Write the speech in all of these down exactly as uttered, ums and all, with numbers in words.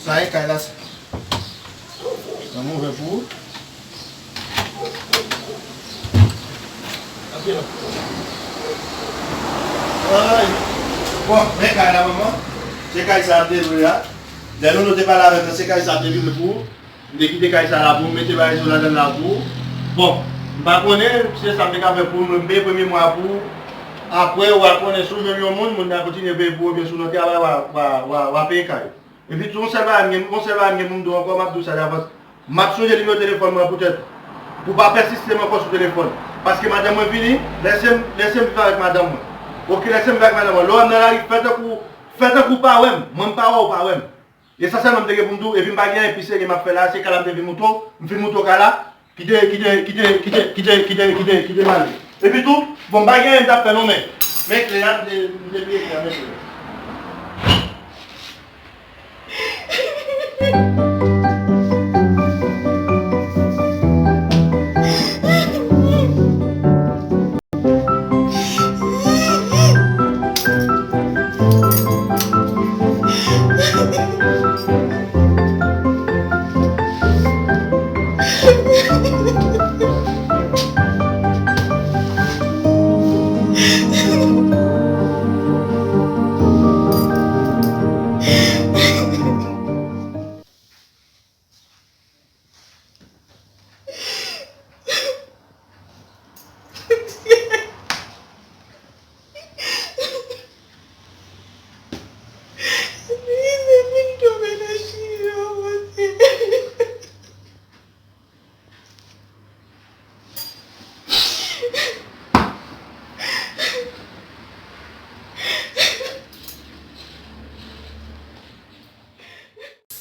Sa e kay la sa. Sa move pou ou. Ay. Bon, men kay la, manman. Se kay sa ap devre a. Lè nou, nou te pale avèk mwen, se kay sa ap devre pou ou. M te kite kay sa la pou ou, m mete bagay sa yo ladan la pou ou. Bon, m pa konnen, se sa m te ka fè pou ou, m peye premye mwa pou ou. Apre, w a konnen, si w jwenn yon moun, moun nan kontinye peye pou ou, oubyen si w nan travay, w a, w a, w a, w a peye kay. Epi tou, yon sèl bagay m gen, yon sèl bagay m gen pou m di w ankò, m ap di w sa davans. M ap sonje nimewo telefòn mwen poutèt, pou w pa pèsiste m ankò sou telefòn. Paske madanm mwen vini, lèse m, lèse m viv avèk madanm mwen. Oke, lèse m viv avèk madanm mwen. Lè w wè m nan lari, fè tankou, fè tankou w pa wè m. Mwen, m pa wè w, w pa wè m. E sa sèlman m te gen pou m di w, epi m pa gen anyen pi serye m ap fè la, se kay la m te vin moutre w, m fin moutre w kay la, kite, kite, kite m ale. Epi tou, bon, m pa gen anyen m t ap fè non, men, men kle a, m te, m te bliye kle a, men kle a.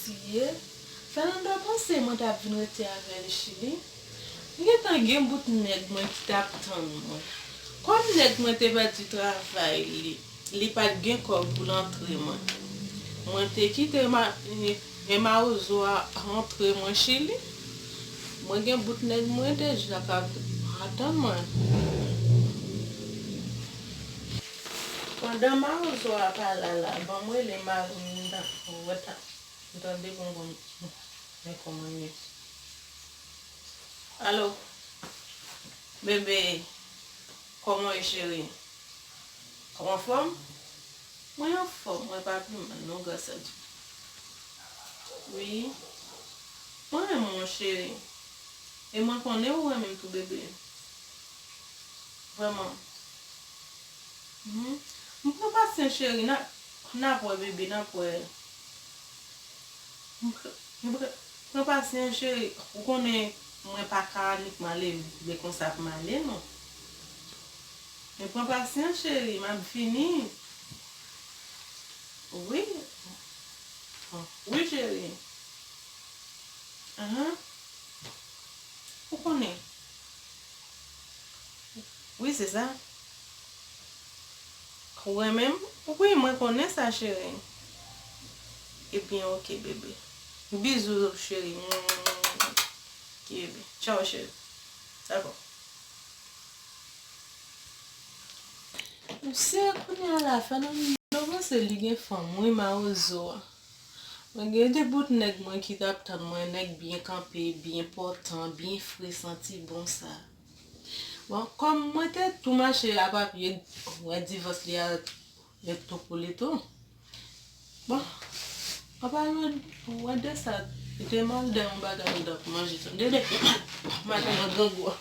Siye, Fernando panse mwen t ap vin rete avè l Chili. Li gentan gen bout nèg mwen ki t ap tann mwen. Kòm nèg mwen te pèdi travay li, li pa t gen kòb pou l antre mwen. Mwen te kite ma, e, e mawozo a antre mwen Chili. Mwen gen bout nèg mwen deja k ap atann mwen. Pandan mawozo a pa la la, ban m rele mari m nan. Ou wè ta. M tande gongon, men kòman ye? Alo, bebe, kòman w ye, cheri? Ou anfòm? Mwen anfòm, mwen pa pi mal, non, gras a Dye. Wi, mwen renmen w, cheri. E mwen konnen ou renmen m tou, bebe. Vrèman. Mhm. M pran pasyans, cheri. N a, n ap wè, bebe, n ap wè. M pr-, m pr-, pran pasyans, cheri. Ou konnen mwen pa ka annik m ale vle konsa pou m ale, non. Men pran pasyans, cheri. M ap vini. Wi. Wi, cheri. Ahan. Ou konnen. Wi, se sa. Ou renmen m? Wi, mwen konnen sa, cheri. Ebyen, oke, bebe. Bizou, cheri. Oke, bebe. Tchaw, cheri. Dakò. Mesye, kounye a la, Fernando panse li gen fanm, wi, mawozo a. Mwen gen de bout nèg mwen ki t ap tann mwen, nèg byen kanpe, byen pòtan, byen fre, santi bon sa. Bon, kòm mwen te tou mache a papye, wè divòs li a, li tou pou li tou. Bon, apa yo wè de sa, li te mal de yon bagay m t ap manje tou. Dede, madanm nan grangou a.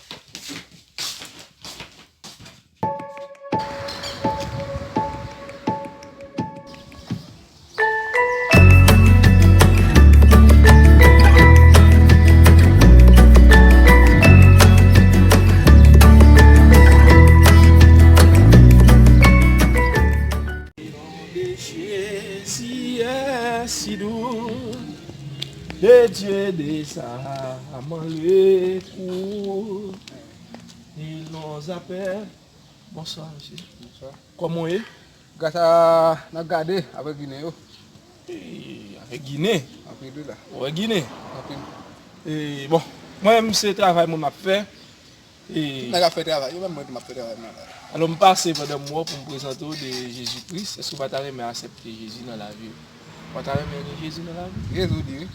Nom de Jésus est si doux, de Dieu des armes le cours, ils nous appellent. Bonswa, mesye. Bonswa. Kòman w ye? Gras a, n ap gade avèk Ginen yo. E, avèk Ginen? Anpil wi la. Ou wè Ginen? Anpil. E, bon, mwen menm se travay mwen m ap fè. E tout nèg ap fè travay yo, menm mwen tou m ap fè travay mwen la. Alò, m pase pandan m wè w pou m prezante w de Jezi Kris. Èske w pa ta renmen aksepte Jezi nan lavi w? Ou pa ta renmen gen Jezi nan lavi? Jezi w di wi.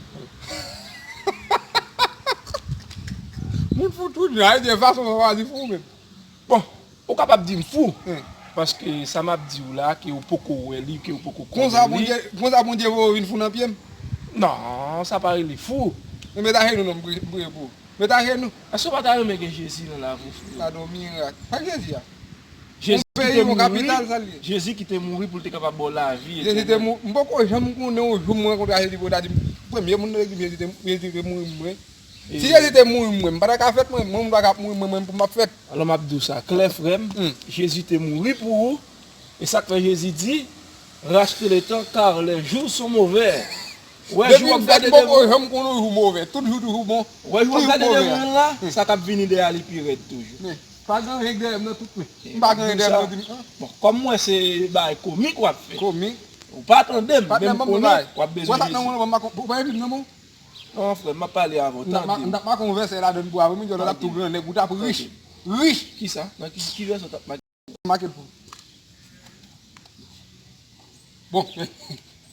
Moun fou tout jan, e de fason sa w a di fou menm. Bon, ou kapab di m fou, paske sa m ap di w la, ke ou poko wè li, ke ou poko konnen li. Konsa Bondye, konsa Bondye voye w vin fou nan pye m? Non, sa pa rele fou. Mete ajenou non, m priye, m priye pou ou. Mete ajenou. Èske w pa ta renmen gen Jezi nan lavi w, frè? Gade yon mirak. Pa Jezi a. Jezi ki te mouri, Jezi ki te mouri pou l te kapab ba w lavi etènèl. Jezi te mouri. M poko janm konnen yon jou m rankontre a Jezi pou yo ta di m, premye moun nan legliz Jezi te, Jezi te mouri pou mwen. Si Jezi te mouri pou mwen, m pa ta ka fèt mwen, mwen m pa ka mouri mwen menm pou m ap fèt. Alò m ap di w sa klè, frè m, Jezi te mouri pou ou. E sa k fè Jezi di, racheter le temps car les jours sont mauvais. Wè, jou w ap gade devan w. Depi m fèt, m poko janm konn yon jou move. Tout jou toujou bon. Wè, jou w ap gade devan w la, sa k ap vini dèyè li pi rèd toujou. Men, pa gen anyen k dèyè m nan tout men. M pa gen anyen dèyè m nan di m. Bon, kòm m wè se bagay komik w ap fè. Komik. Ou pa tande m, men m konnen w ap bezwen Jezi. Ou pa envite m nan men w? Non, frè m, m ap pale avè w, tande m. M t ap make yon vèsè ladann pou aprè midi, lè w t ap tou grannèg, ou t ap rich. Rich! Kisa? Nan ki, ki vèsè w t ap make? Make l pou. Bon,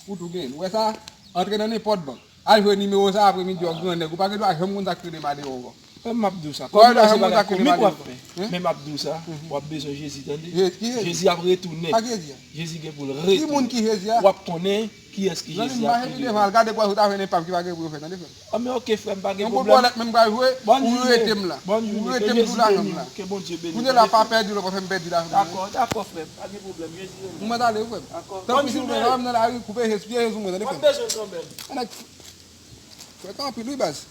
ou tou gen. Ou wè sa? Antre nan nenpòt bank. Al jwe nimewo sa aprè midi, w grannèg. Ou pa gen dwa janm konn sa k rele male ankò. Men m ap di w sa. Kòm mwen se bagay komik w ap fè. Men m ap di w sa, w ap bezwen Jezi, tande. Jezi ap retounen. Jezi gen pou l retounen. Ki moun ki Jezi a? W ap konnen kiyès ki Jezi a pi devan. Gade bwè ou ta jwenn enpap ki pa gen pou yo fè, tande frè m. Ah, men oke, frè m, pa gen pwoblèm. Yon bout bòlèt menm pral jwe, ou rete m la. Ou rete m tou la, janm la. Ke Bondye beni w. Kounye a la pa pèdi l, w pa fè m pèdi la. Dakò, dakò, frè m, pa gen pwoblèm. Jezi renmen w. Ou mèt ale, frè m. Dakò. Tanpri, si w bezwen m nan lari, koupe je, pye je sou mwen, tande frè m. W ap bezwen l kanmenm. Nèg frèkan anpil wi, baz.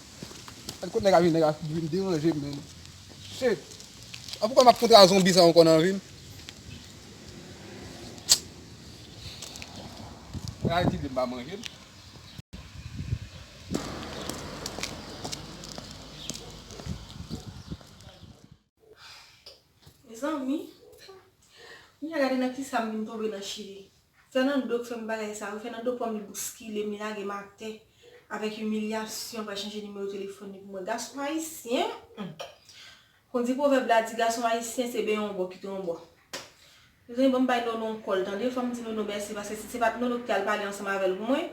Gad kote nèg ap vin, nèg ap vin deranje m, menm. Shit. A poukò m ap kontre a zonbi sa ankò nan vi m? Ayiti di m pa manje m. Mezanmi, kounye a gade nan kisa m vin tonbe nan Chili. Fernando k fè m bagay sa yo. Fernando pran m, li bouskile m, li lage m atè. Avèk imilyasyon, pral chanje nimewo telefòn li pou mwen. Gason ayisyen, hmm. Kon di pwovèb la di, gason ayisyen se benyen yon bò, kite yon bò. Mezanmi, ban m bay Nono yon kòl, tande. Fò m di Nono mèsi, paske si se pa t Nono ki t al pale ansanm avè l pou mwen,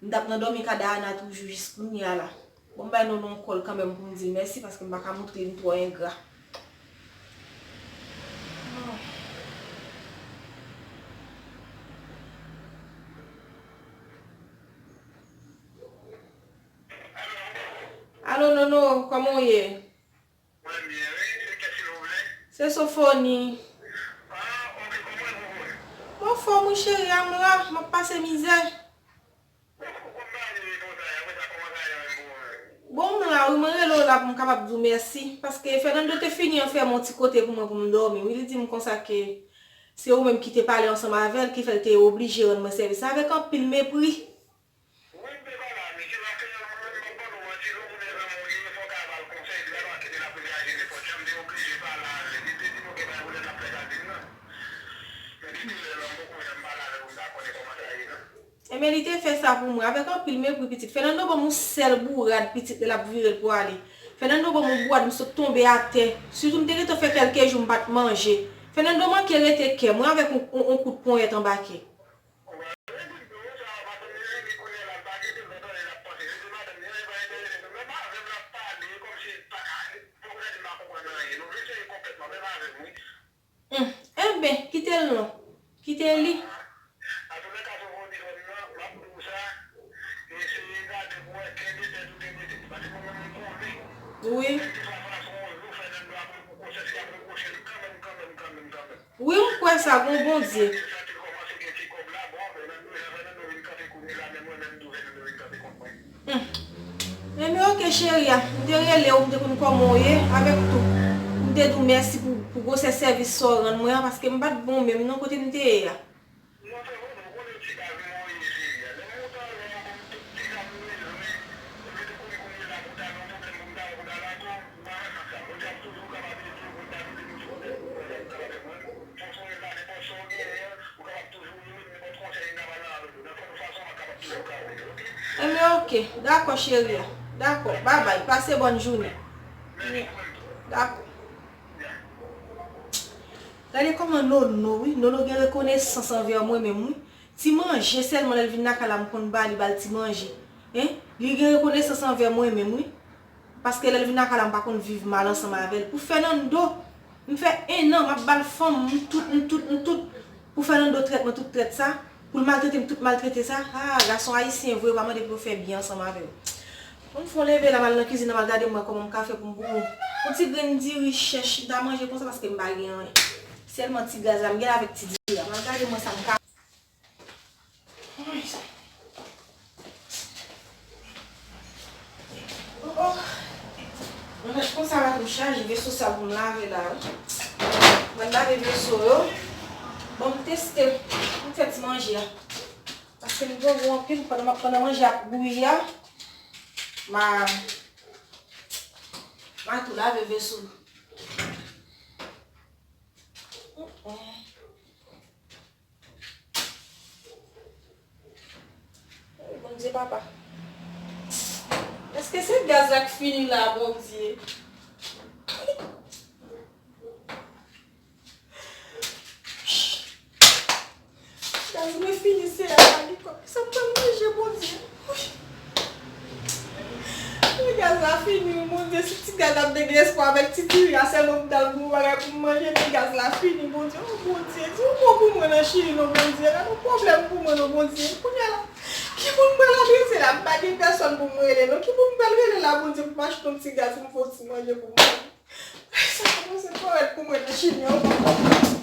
m t ap nan dòmi kad a Ana toujou jis kounye a la. Bon, m bay Nono yon kòl kanmenm pou m di l mèsi, paske m pa ka montre li m twò engra. Alo, Nono, kòman w ye? Mwen byen, wi. Se kiyès, silvouplè? Se Sofoni. Ah, ok, kòman w ye, Sofoni? M anfòm, wi, cheri a, m la, m ap pase mizè. Bon, m la wi, mwen rele w la pou m kapab di w mèsi, paske Fernando te fini anfèmen yon ti kote pou mwen pou m dòmi wi, li di m konsa ke se ou menm ki te pale ansanm avè l ki fè l te oblije rann mwen sèvis la avèk anpil mepri. Wi, m te pale a misye, paske mwen menm m p ap ban nou manti non, pou nèg lanmou genyen, fò w ka ba l konsèy, li pa t kite l ap reyaji nenpòt jan, m te oblije pale avè l, li te di m oke, pa gen pwoblèm, n ap fè sa di m nan. Men depi lè la, m poko janm pale avè l pou m ta konnen kòman sa ye non. Enben, li te fè sa pou mwen avèk anpil mepri, pitit. Fernando ban m yon sèl bourad, pitit, lè l ap vire l pou ale. Fernando ban m yon bourad, m sot tonbe atè. Sitou m te gentan fè kèlke jou m pa t manje. Fernando manke rete kè mwen avèk yon, yon, yon kout ponyèt anba kè. Humm, enben, kite l non. Kite li. Antoulèka, Sofoni, jodi a, m ap di w sa, eseye gade pou w wè kenbe tèt ou, kenbe tèt ou, paske mwen menm m konnen. Wi. Kèlkeswa fason, yon jou Fernando ap pran konsyans, li ap repwoche l kanmenm, kanmenm, kanmenm, kanmenm. Wi, m kwè sa, gon Bondye. Gade sa te kòmanse gen ti kòb la, bon, Fernando, jan Fernando vin kanpe kounye la, menm mwen menm tou, Fernando vin kanpe kont mwen. Humm. Enben, oke, cheri a. M te rele w, m te konn kòman w ye, avèk tou. M te di w mèsi pou, pou gwosè sèvis sa w rann mwen an, paske m pa t bon menm non kote m te ye a. Non, se vre, ou konnen ti gaz mwen ye, cheri a. Lè m monte anlè a, m konn tout ti gaz mwen bezwen, olye de kouri kounye la pou ta gen yon pwoblèm pou m ta wè pou ta lakò, m pa nan sans sa. Bondye ap toujou kapab ede w pou l ta vin pou l fè w, pou l kapab fè mwen. Fòs ou ye la, nenpòt sa w genyen an, ou kapab toujou rele m, nenpòt konsèy m kapab la avè w. Nan fòm fason an, kapab toujou ka rele, oke? Enben, oke. Dakò, cheri a. Dakò. Babay. Pase bòn jounen. Mèsi, ou menm tou. Dakò. Gade kòman Nono, wi. Nono gen rekonesans anvè mwen menm, wi. Ti manje sèlman lè l vin lakay la m konn ba li, ba l ti manje. Hein? Li gen rekonesans anvè mwen menm wi. Paske lè l vin lakay la m pa konn viv mal ansanm avè l. Pou Fernando, m fè en an m ap ba l fanm m tout, m tout, m tout. Pou Fernando trèt mwen tout trèt sa, pou l maltrete m tout maltrete sa. Ah, gason ayisyen vre yo pa mande pou yo fè byen ansanm avè yo. Bon, m fè yon leve la, m al nan kizin nan, m al gade mwen kòman m ka fè pou m, pou m, pou ti grenn diri chèch m ta manje konsa paske m pa gen anyen. Sèlman ti gaz la m gen avèk ti diri a. M al gade mwen sa m ka. Oy. Oh, oh. Mwen mèt konsa la pou m chaje veso sa pou m lave la wi. Mwen lave veso yo. Bon, m teste. M fè ti manje a. Paske m grangou anpil pandan, pandan manje ap bouyi a. Ma, ma tou lave veso. Mm, mm. Bondye papa. Èske se gaz la k fini la, Bondye? Gaz mwen fini, se a li kòb. Kisa m pral manje, Bondye? Wouy. Wi, gaz la fini, wi, Bondye. Si ti gaz ap dege espwa avèk ti diri a sèlman pou m t al gwo bagay pou m manje, men gaz la fini, Bondye. Oh, Bondye, di yon mo pou mwen nan Chili, non, Bondye. Gade yon pwoblèm pou mwen, non, Bondye. Kounye a la, ki moun m pral adrese la? M pa gen pèsòn pou m rele, non. Ki moun m pral rele la, Bondye, pou m achte yon ti gaz, pou m fè yon ti manje pou m manje? Sa kòmanse parèt pou mwen nan Chili, non.